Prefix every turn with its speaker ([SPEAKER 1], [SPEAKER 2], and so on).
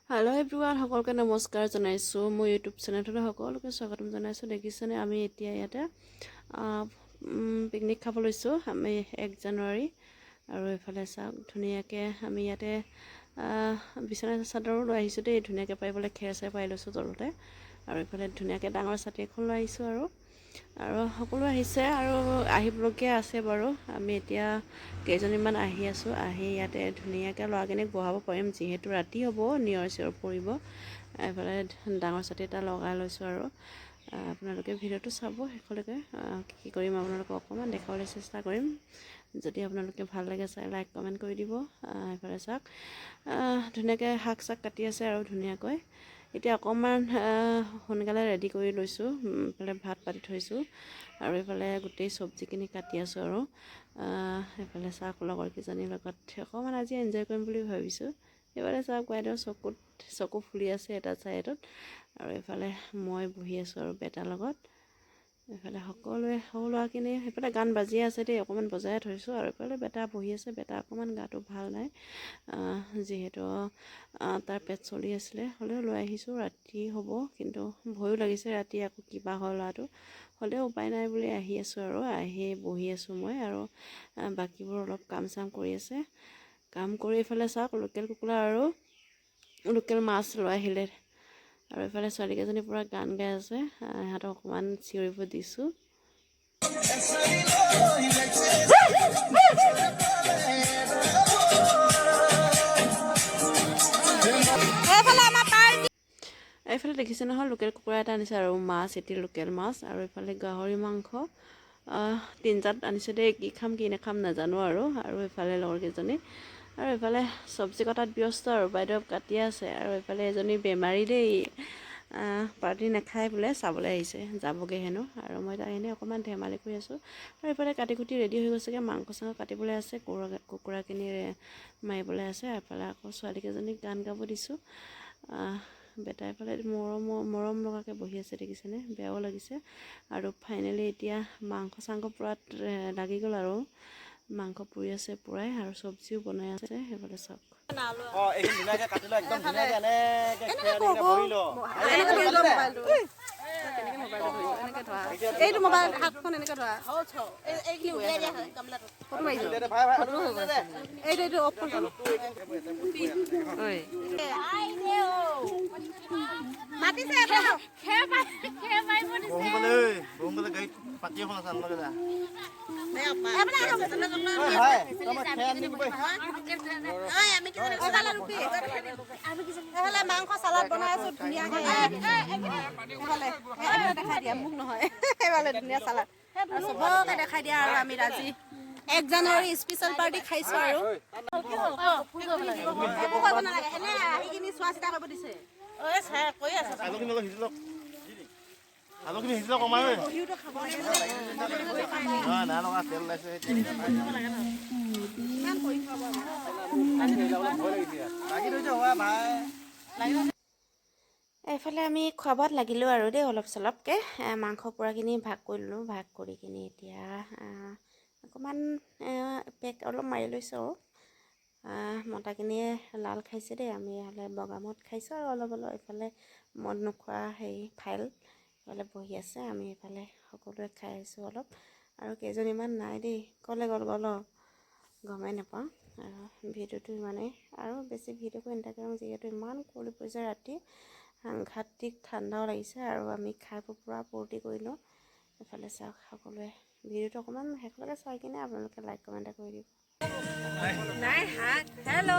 [SPEAKER 1] Hello' everyone, সকলোকে নমস্কাৰ জনাইছোঁ। মোৰ ইউটিউব চেনেলটোলৈ সকলোকে স্বাগতম জনাইছোঁ। দেখিছেনে, আমি এতিয়া ইয়াতে পিকনিক খাব লৈছোঁ। আমি 1 জানুৱাৰী আৰু এইফালে চাওক, ধুনীয়াকৈ আমি ইয়াতে বিচনা চাদৰো লৈ আহিছোঁ দেই। ধুনীয়াকৈ পাৰিবলৈ খেৰ চেৰ পাৰি লৈছোঁ তলতে আৰু এইফালে ধুনীয়াকৈ ডাঙৰ ছাতি এখন লৈ আহিছোঁ আৰু আৰু সকলো আহিছে আৰু আহিবলগীয়া আছে বাৰু। আমি এতিয়া কেইজনীমান আহি আছোঁ। আহি ইয়াতে ধুনীয়াকৈ ল'ৰাখিনিক বহাব পাৰিম, যিহেতু ৰাতি হ'ব, নিয়ৰ চিয়ৰ পৰিব। এইফালে ডাঙৰ ছাতি এটা লগাই লৈছোঁ আৰু আপোনালোকে ভিডিঅ'টো চাব শেষলৈকে। কি কি কৰিম আপোনালোকক অকণমান দেখাবলৈ চেষ্টা কৰিম। যদি আপোনালোকে ভাল লাগে চাই, লাইক কমেণ্ট কৰি দিব। এইফালে চাওক, ধুনীয়াকৈ শাক চাক কাটি আছে আৰু ধুনীয়াকৈ এতিয়া অকণমান সোনকালে ৰেডি কৰি লৈছোঁ। এইফালে ভাত পাতি থৈছোঁ আৰু এইফালে গোটেই চব্জিখিনি কাটি আছোঁ। আৰু এইফালে চাওক, লগৰ কেইজনীৰ লগত অকণমান আজি এনজয় কৰিম বুলি ভাবিছোঁ। এইফালে চাওক, বাইদেউ চকুত চকু ফুলি আছে এটা ছাইডত আৰু এইফালে মই বহি আছোঁ আৰু বেটাৰ লগত। এইফালে সকলোৱে সৰু ল'ৰাখিনি, সেইফালে গান বাজিয়ে আছে দেই, অকণমান বজাই থৈছোঁ। আৰু এইফালে বেটা বহি আছে। বেটা অকণমান গাটো ভাল নাই, যিহেতু তাৰ পেট চলি আছিলে। হ'লেও লৈ আহিছোঁ, ৰাতি হ'ব, কিন্তু ভয়ো লাগিছে, ৰাতি আকৌ কিবা হয় ল'ৰাটো। হ'লেও উপায় নাই বুলি আহি আছোঁ আৰু আহি বহি আছোঁ মই আৰু বাকীবোৰ অলপ কাম চাম কৰি আছে। কাম কৰি এইফালে চাওক, লোকেল কুকুৰা আৰু লোকেল মাছ লৈ আহিলে। আৰু এইফালে ছোৱালীকেইজনী পূৰা গান গাই আছে। ইহঁতক অকণমান চিঞৰিব দিছোঁ।
[SPEAKER 2] এইফালে আমাৰ পাৰ্টি।
[SPEAKER 1] এইফালে দেখিছে নহয়, লোকেল কুকুৰা এটা আনিছে আৰু মাছ এটি, লোকেল মাছ। আৰু এইফালে গাহৰি মাংস তিনিটাত আনিছে দেই। কি খাম কি নাখাম নাজানো আৰু। আৰু এইফালে লগৰ কেইজনী আৰু এইফালে চব্জি কটাত ব্যস্ত আৰু বাইদেউ কাটি আছে। আৰু এইফালে এজনী বেমাৰী দেই, পাৰ্টি নাখায় বোলে, চাবলৈ আহিছে, যাবগৈ হেনো। আৰু মই তাই এনেই অকণমান ধেমালি কৰি আছোঁ। আৰু এইফালে কাটি কুটি ৰেডি হৈ গৈছেগৈ। মাংস চাংস কাটিবলৈ আছে, কুকুৰাখিনি মাৰিবলৈ আছে। এফালে আকৌ ছোৱালীকেইজনীক গান গাব দিছোঁ। বেটাই ফালে মৰম মৰম লগাকৈ বহি আছে, দেখিছেনে? বেয়াও লাগিছে। আৰু ফাইনেলি এতিয়া মাংস চাংস পূৰাত লাগি গ'ল আৰু মাংস পুৰি আছে পূৰাই আৰু চব্জিও বনাই আছে। সেইফালে চাওক।
[SPEAKER 3] অ, এইখিনি ধুনীয়াকে কাটি ল, একদম ধুনীয়াকে এনেকে খেৰ দি কিনে বহি ল।
[SPEAKER 2] এনেকে ধৰি লোৱা মোবাইলটো। কেনেকে মোবাইলটো ধৰিব? এনেকে ধৰা। এইটো মোবাইল হাতখন এনেকে ধৰা। ফটো মাৰিছো।
[SPEAKER 3] দে দে ভাই, ভাই, আলু দে দে।
[SPEAKER 2] এইটো অফ কৰচোন। মাতিছে।
[SPEAKER 3] বহু গ'লে গাড়ীত পাতি এখন আছে, আনিবগে যা। ঐ ভাই, তই মই খেৰ আনি দিবি।
[SPEAKER 2] এইফালে মাংস চালাড বনাই আছো ধুনীয়াকে। এইফালে এইফালে দেখাই দিয়া, মোক নহয়। সেইফালে ধুনীয়া চালাড আৰু চবকে দেখাই দিয়া। আৰু আমি আজি 1 জানুৱাৰী স্পেচিয়েল পাৰ্টি খাইছো। আৰু একো কৰিব নালাগে, এনে আহি কিনি চোৱা চিতা কৰিব দিছে।
[SPEAKER 3] আলুখিনি অলপ সিজি লওক, আলুখিনি সিজি লওক কমাই। ঐ নহয়, নাই লগা, তেল ওলাইছে।
[SPEAKER 2] ইমান কৰি খুৱাব।
[SPEAKER 3] লাগি ধৰিছে হোৱা ভাই।
[SPEAKER 1] এইফালে আমি খোৱা বোৱাত লাগিলোঁ আৰু দেই, অলপ চলপকৈ মাংস পোৰাখিনি ভাগ কৰি ল'লোঁ। ভাগ কৰি কিনি এতিয়া অকণমান পেক অলপ মাৰি লৈছোঁ। আৰু মতাখিনিয়ে লাল খাইছে দেই, আমি হ'লে বগা মদ খাইছোঁ। আৰু অলপ অলপ এইফালে মদ নোখোৱা হেৰি ফাইল এইফালে বহি আছে। আমি এইফালে সকলোৱে খাই আছোঁ অলপ। আৰু কেইজনীমান নাই দেই, ক'লে গ'ল গ'ল গমেই নাপাওঁ। আৰু ভিডিঅ'টো ইমানেই, আৰু বেছি ভিডিঅ' কৰি নাথাকিম, যিহেতু ইমান কুঁৱলী পৰিছে ৰাতি, সাংঘাতিক ঠাণ্ডাও লাগিছে। আৰু আমি খাই বৈ পূৰা ফূৰ্তি কৰিলোঁ। এইফালে চাওক সকলোৱে, ভিডিঅ'টো অকণমান শেষলৈকে চাই কিনে আপোনালোকে লাইক কমেণ্ট এটা কৰি দিব।
[SPEAKER 2] নাই হাত। হেল্ল'।